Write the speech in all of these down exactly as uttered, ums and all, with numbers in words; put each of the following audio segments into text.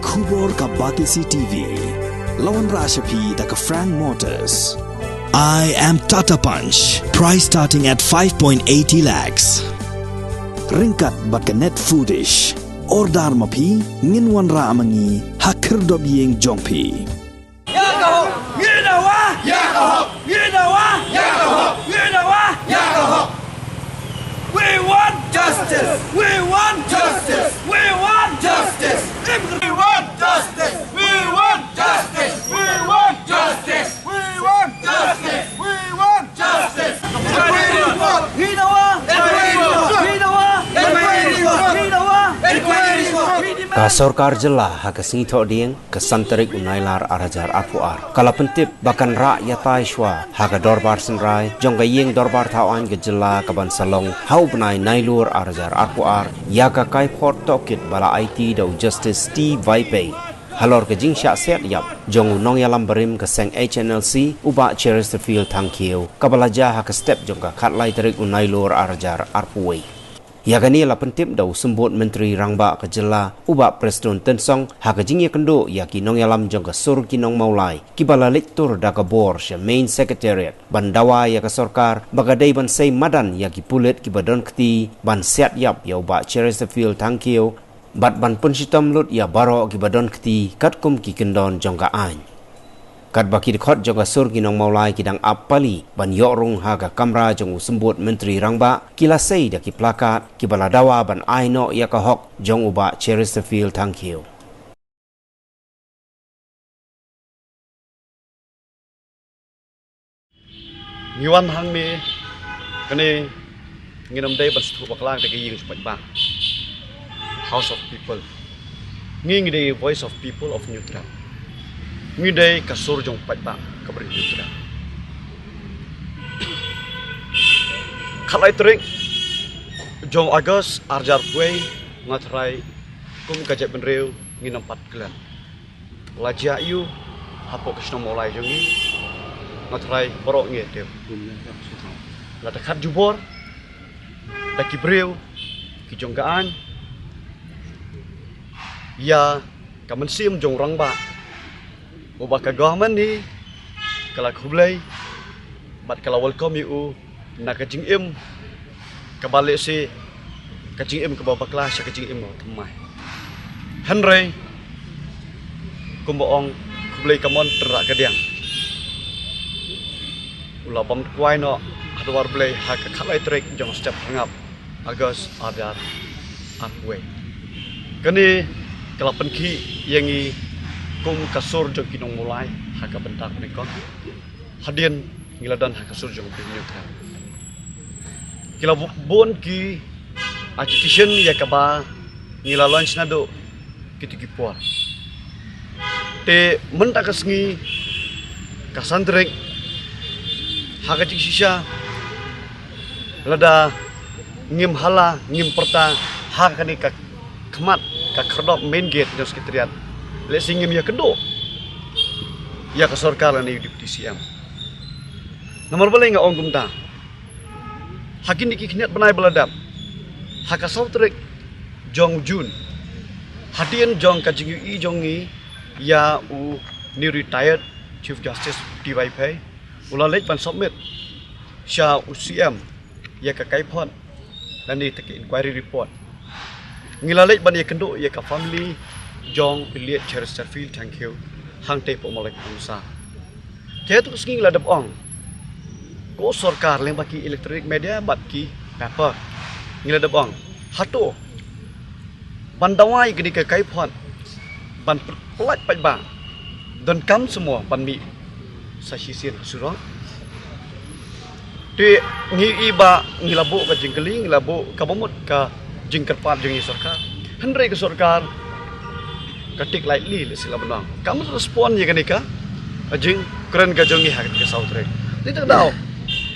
Khubor ka Batesi T V. La wanrah sha phi da ka Frank Motors. I am Tata Punch. Price starting at five point eighty lakhs. Ryngkat bad ka Net Foodish. Order ma phi, ngin wanrah ma ngi ha khyrdop ïing jong phi. Ya ka hok, ngi dawa. Ya ka hok, ngi dawa. Ya ka hok, ngi dawa. Ya ka hok. We want justice. We want justice. We want justice. We want justice. We want justice. We want justice. We want justice. We want justice. Ngi dawa. Ngi dawa. Ngi dawa. Ka sorkar jylla ha ka sngi Thohdieng, ka san tarik u Nailar ar hajar arphew ar, ka la pyntip ba kan rah ïatai shuwa ha ka dorbar synrai jong ka ïing dorbar thaw aiñ ka jylla ka ban sa long ha u bnai Nailur ar hajar arphew ar ïa ka kaiphod tohkit ba la aiti da u Justice T Vaiphei halor ka jingshah siat ïap jong u nongïalam barim ka seng H N L C, u Bah Chesterfield Thangkhiew, kaba la jia ha ka step jong ka khatlai tarik u Nailur ar hajar arphew wei. Ïa kane la pyntip da u Symbud Myntri Rangbah ka jylla, u Bah Prestone Tynsong, ha ka jingïakynduh ïa ki nongïalam jong ka sur ki nong Mawlai kiba la leit tur da ka bor sha Main Secretariat ban dawa ïa ka sorkar ba ka dei ban sei madan ïa ki pulit kiba don kti ban siat ïap ïa u Bah Chesterfield Thangkhiew bad ban pynshitom lut ïa baroh kiba don kti katkum ki kyndon jong ka aiñ. Katba ki dkhot jong ka sur ki nong Mawlai ki dang ap pali ban ïoh rung ha ka kamra jong u Symbud Myntri Rangbah, ki la sei da ki plakat kiba la dawa ban ai noh ïa ka hok jong u Bah Chesterfield Thangkhiew. Ngi wan hangne, kane ngin ym dei ban sngewthuh bakla da ka ïing jong paidbah. House of People. Ngi ngi dei Voice of People of Hynñiewtrep. Ngi dei ka sur jong paidbah ka Bri Hynñiewtrep. Khatlai tarik jong August ar hajar arphew wei, nga tharai kum ka jaitbynriew ngin ym pat klet. La jia aiu hapoh ka shnong Mawlai jong ngi? Nga tharai baroh ngi tip. Lada khat jubor da ki briew ki jong ka aiñ ïa ka mynsiem jong rangbah, uba ka government hi ka la khublei bad ka la welcome ïa u na ka jingim kaba lehse ka jingim kaba bakla sha ka jingim kaba thymmai. Hynrei kumba ong, khublei ka mon tynrah kadiang. U la bam kwai noh ha dwar Blei ha ka khatlai tarik jong step hangap August ar hajar arphew wei. Kane ka la pynkhih ïa ngi kum ka sur jong ki nong Mawlai ha ka bynta kane ka. Hadien ngi la don ha ka sur jong ka Bri Hynñiewtrep, ki la bu-, bun ki agitation ïa kaba ngi la launch naduh kito ki por. Te mynta ka sngi, ka san tarik, ha ka jingshisha, lada ngim hala, ngim pyrta ha kane ka khmat ka khyrdop main gate jong Secretariat, lehse ngim ïakynduh ïa ka sorkar lane ïa u Deputy C M. Namar balei nga ong kumta? Ha kine ki khyndiat bnai ba la dep, ha ka saw tarik jong June, hadien jong ka jingïohi jong ngi ïa une u retired Chief Justice T Vaiphei, u la leit ban submit sha u C M ïa ka kaiphod lane ïa ka inquiry report. Ngi la leit ban ïakynduh ïa ka family jong u late Chesterfield Thangkhiew hangtei hapoh Mawlai Phongsa. Te hato ka sngi ngi la dep ong, ko sorkar lyngba ki electronic media bad ki paper, ngi la dep ong, hato ban dawa ïa kane ka kaiphod ban pynlait paidbah, donkam shuh mo ban mih sa shisien surok? Te ngi i ba ngi la buh ka jingkylli, ngi la buh kaba mut ka jingkyrpad jong ngi sorkar. Hynrei ka sorkar ka take lightly, lehse la bynta. Kam respond ïa kane ka jingkren ka jong ngi ha ka saw tarik. Te te daw,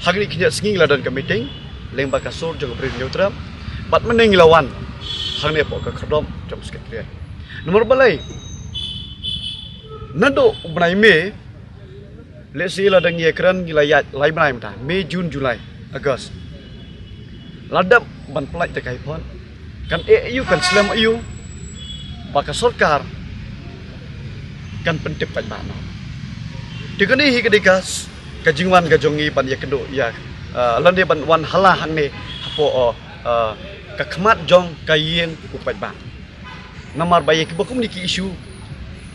ha kine ki khyndiat sngi ngi la don ka meeting lyngba ka sur jong ka Bri Hynñiewtrep bad mynne ngi la wan hangne hapoh ka khyrdop jong Secretariat. Namar balei? Naduh u bnai May, lehse lada ngi ïakren ngi la ïaid lai bnai mynta, May, June, July, August. La dep ban pynlait da ka kaiphod. Kan eh aiu, kan slem aiu ba ka sorkar kan pyntip paidbah noh. Te kane hi ka dei ka, ka jingwan ka jong ngi ban ïakynduh ïa, eh, lane ban wan hala hangne hapoh, eh, ka khmat jong ka ïing u paidbah. Namar ba ïa kiba kum kine ki issue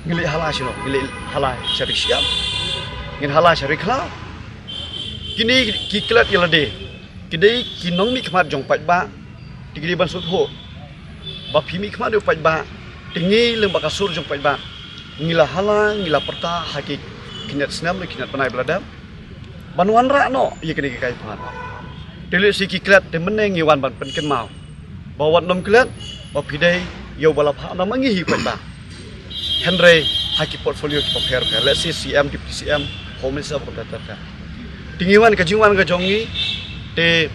ngi leit hala shano, ngi leit hala sha ri shyiap, ngin hala sha ri khlaw. Kine ki klet ïa lade, ki dei ki nongmihkhmat jong paidbah, te ki dei ban sngewthuh ba phi mihkhmat ïa u paidbah, te ngi lyngba ka sur jong paidbah ngi la hala, ngi la pyrta ha ki khyndiat snem ne khyndiat bnai ba la dep ban wanrah noh ïa kine ki kaiphod. Te lehse ki klet te mynne ngi wan ban pynkynmaw ba wat nym klet ba phi dei ïa uba la phah na ma ngi hi paidbah. Hynrei ha ki portfolio kiba pher pher, lehse C M, Deputy C M, Home Minister, kumta ter ter. Te ngi wan, ka jingwan ka jong ngi te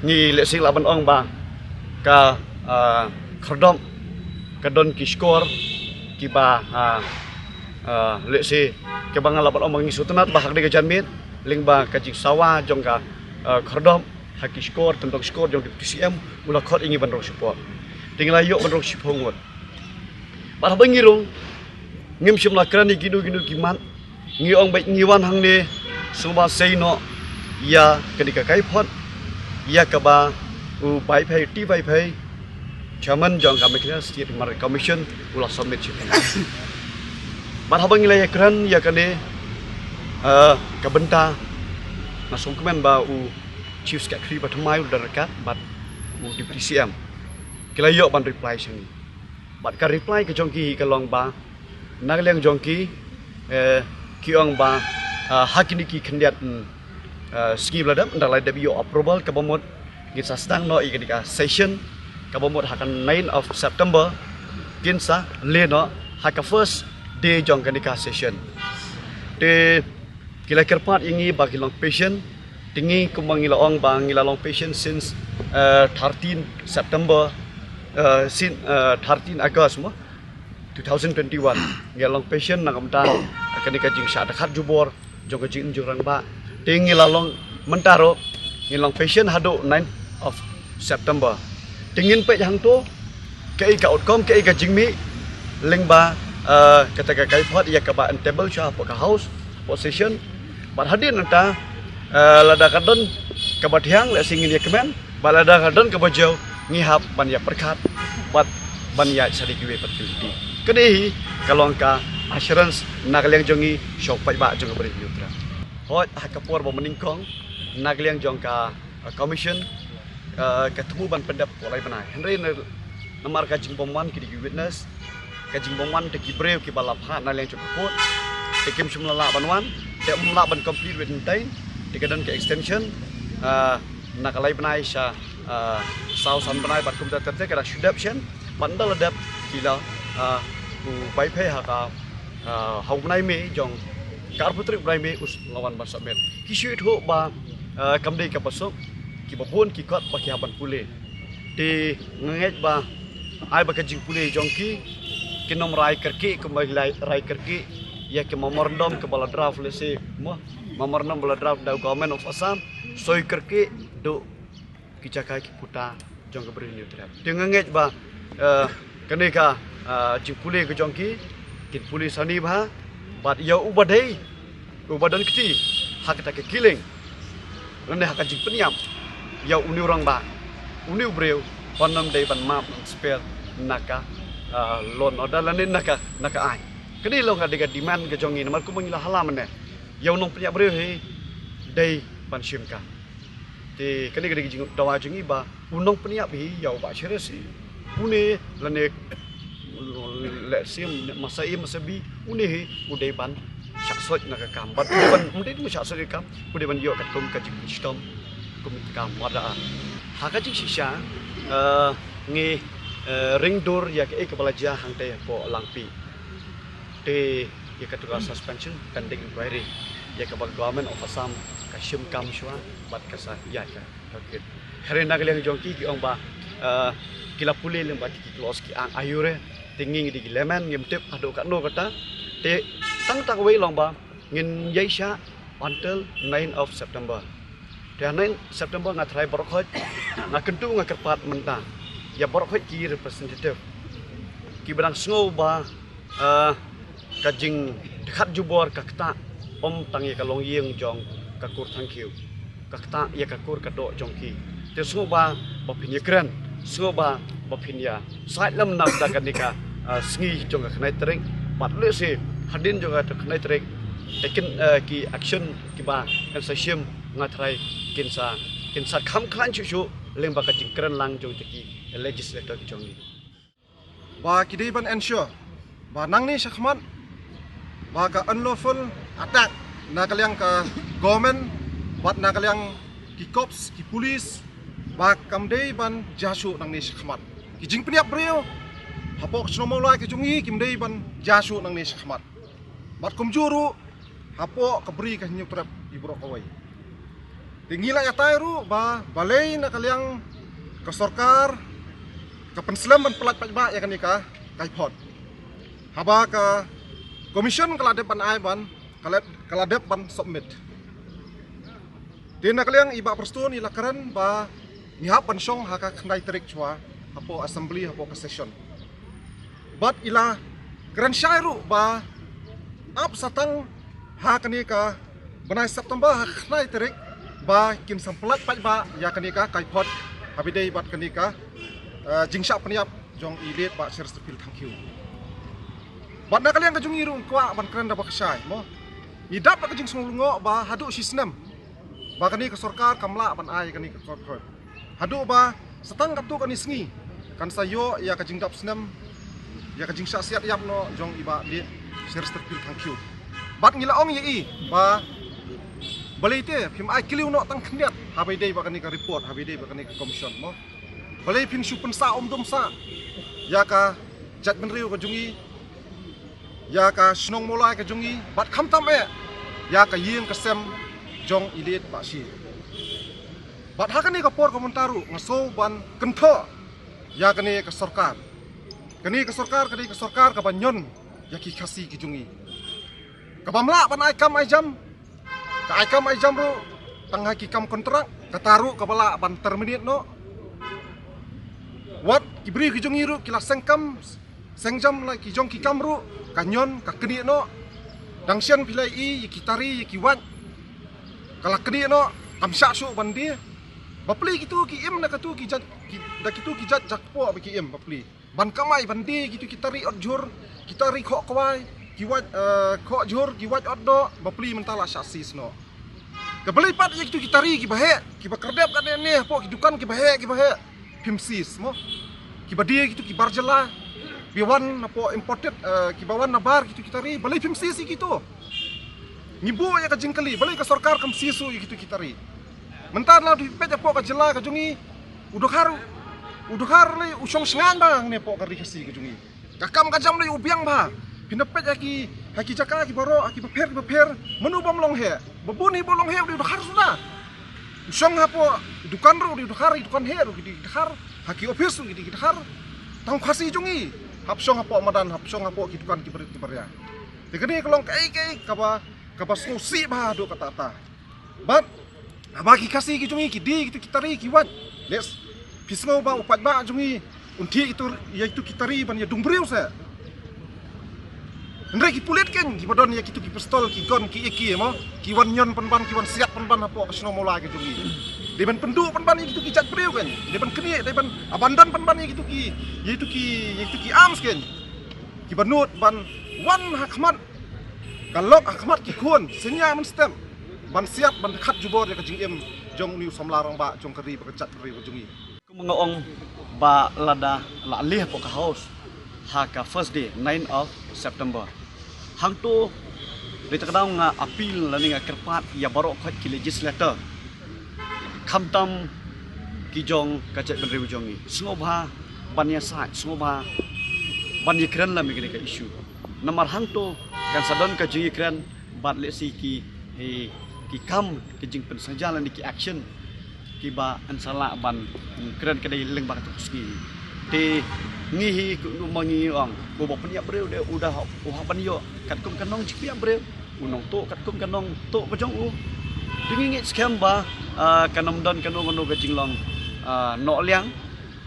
ngi lehse lah ban ong ba ka, ah, khyrdop ka don ki shkor kiba, ah, ah, lehse kiba nga lah ban ong ba ngi sngewtynnat ba ha kane ka janmiet lyngba ka jingsawa jong ka, ah, khyrdop ha ki shkor, tang tang shkor jong Deputy C M u la khot ïa ngi ban rung shiphew. Te ngi la ïoh ban rung shiphew ngut. Bad haba ngi rung, ngim shym la kren ïa kino kino ki mat, ngi ong ba ngi wan hangne sngewbha sei noh ïa kane ka kaiphod ïa kaba u Vaiphei, T Vaiphei, Chairman jong ka Meghalaya State Market Commission u la submit shiphew. Bad haba ngi la ïakren ïa kane, eh, ka bynta, nga sngewkmen ba u Chief Secretary ba thymmai u la don ryngkat bad u Deputy C M. Ki la ïoh ban reply sha ngi. Bad ka reply ka jong ki ka long ba na ka liang jong ki, eh, ki ong ba, ah, ha kine ki khyndiat, mm, ah, sngi ba la dep, ynda la dep ïoh approval, kaba mut ngin sa sdang noh ïa kane ka session, kaba mut ha ka nine of September kin sa leh noh ha ka first day jong kane ka session. Te ki la kyrpad ïa ngi ba ki long patient. Te ngi kumba ngi la ong ba ngi la long patient since, eh, thirteen September, eh, since, eh, thirteen August mo, two thousand twenty-one. Ngi la long patient na ka bynta kane ka jingshah dkhot jubor jong ka jingim jong rangbah. Te ngi la long mynta ruh, ngi long patient haduh nine of September. Te ngin peit hangto kaei ka outcome, kaei ka jingmih lyngba, eh, kata ka kaiphod ïa kaba en table sha hapoh ka House, hapoh session. Bad hadien nangta, eh, lada ka don kaba thiang, lehse ngin ïa kmen, bad lada ka don kaba jew, ngi hap ban ïa pyrkhat bad ban ïa shadi kiwei pat ki lynti. Kane hi ka long ka assurance na ka liang jong ngi sha u paidbah jong ka Bri Hynñiewtrep. Hooid, ha ka por ba mynnyngkong na ka liang jong ka, eh, commission, eh, ka thmu ban pyndep hapoh lai bnai. Hynrei na, namar ka jingbymwan ki dei ki witness, ka jingbymwan te ki briew kiba la phah na liang jong ka court, te kim shym la lah ban wan, te ym lah ban complete within time, te ka don ka extension, eh, na ka lai bnai sha, eh, saw san bnai bad kumta ter ter ka dang shu dep shen, bad ynda la dep ki la, eh, u Vaiphei ha ka, eh, ha u bnai May jong ka arphew tarik u bnai May u la wan ban submit. Ki shu ithuh ba, eh, kam dei kaba suk, kiba bun ki kot ba ki hap ban pule. Te nga ngeit ba ai ba ka jingpule jong ki, kin ym rai kyrkieh kumba ki la rai kyrkieh ïa ki memorandum kaba la draft, lehse mo, memorandum ba la draft da u Government of Assam, soi kyrkieh duh ki jaka ki puta jong ka Bri Hynñiewtrep. Te nga ngeit ba, eh, kane ka, eh, jingpule ka jong ki, kin pule sani bha, bad ïa uba dei, uba don kti ha kata ka killing lane ha ka jingpynïap ïa une u rangbah, une u briew, un ym dei ban map ban spare na ka, eh, law and order lane na ka, na ka aiñ. Kane long ka dei ka demand ka jong ngi, namar kumba ngi la hala mynne, ïa u nongpynïap briew hi dei ban shim ka. Te kane ka dei ka jingdawa jong ngi ba u nongpynïap hi ïa u Bah Sharif hi, une lane, lehse masa A masa B, une hi u dei ban shah soi na ka kam. Bad u dei ban, ym dei ban shah soi na ka kam, u dei ban ïoh katkum ka jingshitom kum ka kam wada. Ha ka jingshisha, eh, ngi, eh, ring dur ïa kaei kaba la jia hangtei hapoh Langpih. Te ïa katu ka suspension pending inquiry ïa kaba Government of Assam ka shim kam shuwa bad ka sa ïaid ka docket. Hynrei na ka liang jong ki, ki ong ba, eh, ki la pule lyngba ki clause ki aiñ aiu re. Te ngi ngi dei ki layman, ngim tip haduh katno kata. Te tang kawei long ba ngin ïaishah until nine of September. Te ha nine September nga tharai baroh khoit, nga kyntu, nga kyrpad mynta ïa baroh khoit ki representative kiba dang sngew ba, eh, Ka jingdkhat jubor ka ktah ym tang ïa ka longïing jong ka kur Thangkhiew, ka ktah ïa ka kur ka doh jong ki. Te sngewbha ba phin ïakren, sngewbha ba phin ïa sait lem nap da kane ka, ah, sngi jong ka khyndai tarik, bad lehse hadien jong ka khyndai tarik te kin, ah, ki action kiba kan sa shim nga tharai kin sa, kin sa kham khlaiñ shuh shuh lyngba ka jingkren lang jong kita ki legislator ki jong ngi. Ba ki dei ban ensure ba nangne shakhmat ba ka unlawful attack na ka liang ka government bad na ka liang ki cops, ki police, ba kam dei ban jia shuh nangne shakhmat. Ki jingpynïap briew hapoh ka shnong Mawlai ka jong ngi kim dei ban jia shuh nangne shakhmat. Bad kumjuh ruh hapoh ka Bri ka Hynñiewtrep i baroh kawei. Te ngi la ïatai ruh ba balei na ka liang ka sorkar ka pynslem ban pyllait paidbah ïa kane ka kaiphod, haba ka commission ka la dep ban ai ban, ka la, ka la dep ban submit. Te na ka liang i Bah Prestone i la kren ba ngi hap ban shong ha ka khyndai tarik shuwa hapoh assembly, hapoh ka session. Bad i la kren shai ruh ba ap sa tang ha kane ka bnai September ha ka khyndai tarik ba kin sa pyllait paidbah ïa kane ka kaiphod haba ïadei bad kane ka, eh, jingshah pynïap jong i late Bah Cheristerfield Thangkhiew. Bad na ka liang ka jong ngi ruh ngi kwah ban kren da ba ka shai mo. Ngi dap da ka jingsngew lyngngoh ba haduh shi snem ba kane ka sorkar kam lah ban ai kane ka kaiphod. Haduh ba sa tang katto katne sngi kan sa ïoh ïa ka jingdap snem, ïa ka jingshah siat ïap noh jong i Bah late Cheristerfield Thangkhiew. Bad ngi la ong ïa i ba balei te phim ai kylliang noh tang khyndiat haba ïadei bad kane ka report, haba ïadei bad kane ka commission mo. Balei phin shu pynsah um dum sah ïa ka jaitbynriew ka jong ngi, ïa ka shnong Mawlai ka jong ngi, bad khamtam eh ïa ka ïing ka sem jong i late Bah Shi. Bad ha kane ka por ka mynta ruh nga sngew ban kynthoh ïa kane ka sorkar. Kane ka sorkar ka dei ka sorkar kaba ñion ïa ki Khasi ki jong ngi, kaba ym lah ban ai kam ai jam. Ka ai kam ai jam ruh tang ha ki kam kontrak, kata ruh kaba lah ban terminate noh. Wat ki briew ki jong ngi ruh ki la seng kam seng jam la ki jong ki kam ruh ka ñion ka knieh noh. Dang shen phi la ïohi ïa ki tari ïa ki wait ka la knieh noh, kam shah shuh ban die. Bapli kitu ki im na katu ki jait, ki, da kitu ki jait jakpoh ba ki im bapli. Ban kamai ban die kitu ki tari ot jhur, ki tari khoh kwai, ki wait, eh, khoh jhur, ki wait ot doh, bapli mynta la shah sis noh. Te balei pat ïa kitu ki tari kiba heh, kiba khyrdep katne ne hapoh ki dukan kiba heh, kiba heh phim sis mo. Kiba die kitu ki bar jylla, kiba wan hapoh imported, eh, kiba wan na bar kitu ki tari, balei phim sis ïa kitu? Ngi buh ïa ka jingkylli, balei ka sorkar kam sis shuh ïa kitu ki tari? Mynta lada phi peit hapoh ka jylla ka jong ngi, u dkhar, u dkhar lei u shong shngaiñ bha hangne hapoh ka ri Khasi ka jong ngi. Ka kam ka jam lei u biang bha. Phin da peit ha ki, ha ki jaka ki baroh, ha ki bapher ki bapher, mano bym long heh? Ba bun hi ba long heh u dei u dkhar suda. U shong hapoh dukan ruh u dei u dkhar, ki dukan heh ruh ki dei ki dkhar, ha ki office ruh ki dei ki dkhar. Tang Khasi jong ngi hap shong hapoh madan, hap shong hapoh ki dukan ki barit ki baria. Te kane ka long kaei kaei kaba, kaba sngewsih bha haduh katta katta. Bad haba ki Khasi ki jong ngi ki die kitu ki tari ki wait, leh phi sngew ba u paidbah jong ngi un thied kitu, ïa kitu ki tari ban ïa dung briew se. Hynrei ki pulit keiñ kiba don ïa kitu ki pistol, ki gun, ki A K mo, ki wan ñion pynban, ki wan siat pynban hapoh ka shnong Mawlai ka jong ngi. Dei ban pynduh pynban ïa kitu ki jait briew keiñ, dei ban knieh, dei ban abandon pynban ïa kitu ki, ïa kitu ki, ïa kitu ki arms keiñ. Kiba nud ban wan ha khmat ka lok, ha khmat ki khun senior mynstep, ban siat ban khat jubor ïa ka jingim jong une u samla rangbah jong ka ri bad ka jaitbynriew ka jong ngi. Kum nga ong ba lada la leh hapoh ka House ha ka first day, ninth of September, hangto dei ta ka daw nga appeal lane nga kyrpad ïa baroh khoit ki legislator, khamtam ki jong ka jaitbynriew jong ngi, sngewbha ban ïasaid, sngewbha ban ïakren lem ïa kane ka issue. Namar hangto kan sa don ka jingïakren bad lehse ki, eh, ki kam, ki jingpynsangja lane ki action kiba yn sa lah ban kren ka dei lyngba kato ka sngi. Te ngi hi kumba ngi ong, uba pynïap briew dei u da u hap ban ïoh katkum ka nong jingpynïap briew. U nongtuh katkum ka nongtuh ka jong u. Te ngi ngeit skhem ba, ah, kan ym don kano kano ka jinglong, ah, noh liang.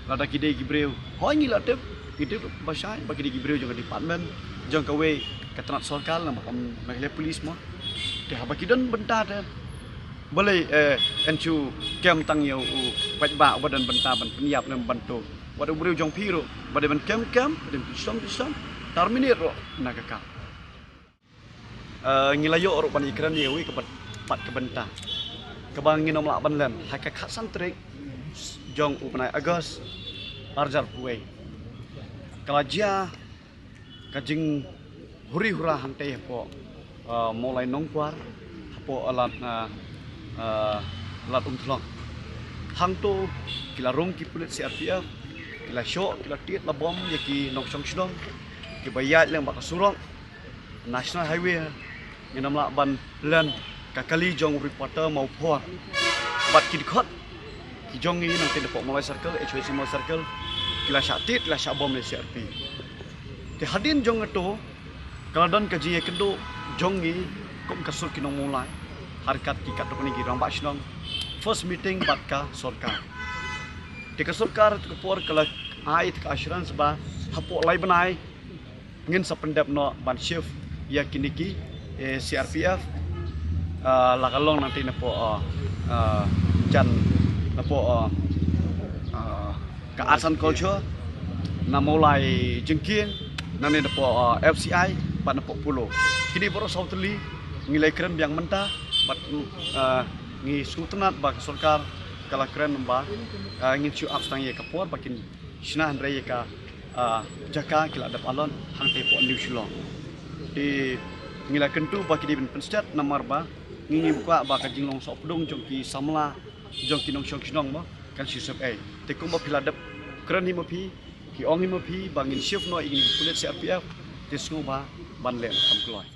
Lada ki dei ki briew, hooid ngi la tip, ngi tip ba shai ba ki dei ki briew jong ka department, jong kawei Ka tnat sorkar lem bad Meghalaya Police mo. Te haba ki don bynta te, balei, eh, yn shu kem tang ïa u paidbah uba don bynta ban pynïap lem ban to. Wat u briew jong phi ruh ba dei ban kem kem, ba dei ban pynshitom pynshitom, terminate ruh na ka kam. Eh, ngi la ïoh ruh ban ïakren ïa uwei ka byn-, pat ka bynta kaba ngin ym lah ban len ha ka khatsan tarik jong u bnai August arhajar arphew wei. Ka la jia ka jinghuri hura hangtei hapoh, ah, Mawlai Nongkwar, hapoh, ah, Lad, ah, ah, Lad Umthlong. Hangto ki la rung ki pulit C R P F, ki la shoh, ki la tied la bom ïa ki nongshong shnong kiba ïaid lem bad ka surok National Highway. Ngin ym lah ban len ka kali jong u reporter Mawphor bad ki dkhot ki jong ngi nangtei napoh Mawlai Circle, H Y C Mawlai Circle, ki la shah tied, ki la shah bom ne C R P. Te hadien jong kato ka la don ka jingïakynduh jong ngi kum ka sur ki nong Mawlai, ha ryngkat ki katto katne ki rangbah shnong, first meeting bad ka sorkar. Te ka sorkar ha kato ka por ka la ai ka assurance ba hapoh lai bnai ngin sa pyndep noh ban shift ïa kine ki, eh, C R P F, ah, la ka long nangtei napoh, ah, ah, jan napoh, ah, ah, ka Arts and Culture, na Mawlai Jingkieng, nangne napoh, ah, F C I bad napoh Polo. Kine baroh saw tylli ngi la kren biang mynta bad, ah, ngi sngewtynnat ba ka sorkar ka la kren ba, ah, ngin shu ap tang ïa ka por ba kin shna hynrei ïa ka, ah, jaka ki la dep allot hangtei hapoh New Shillong. Te ngi la kyntu ba ki dei ban pynstet namar ba ngi ngi kwah ba ka jinglong sohpdung jong ki samla, jong ki nongshong shnong mo kan shu sep ei. Te kumba phi la dep kren hi ma phi, ki ong hi ma phi ba ngin shift noh ïa kine ki pulit C R P F, te sngewbha ban leh kam kloi.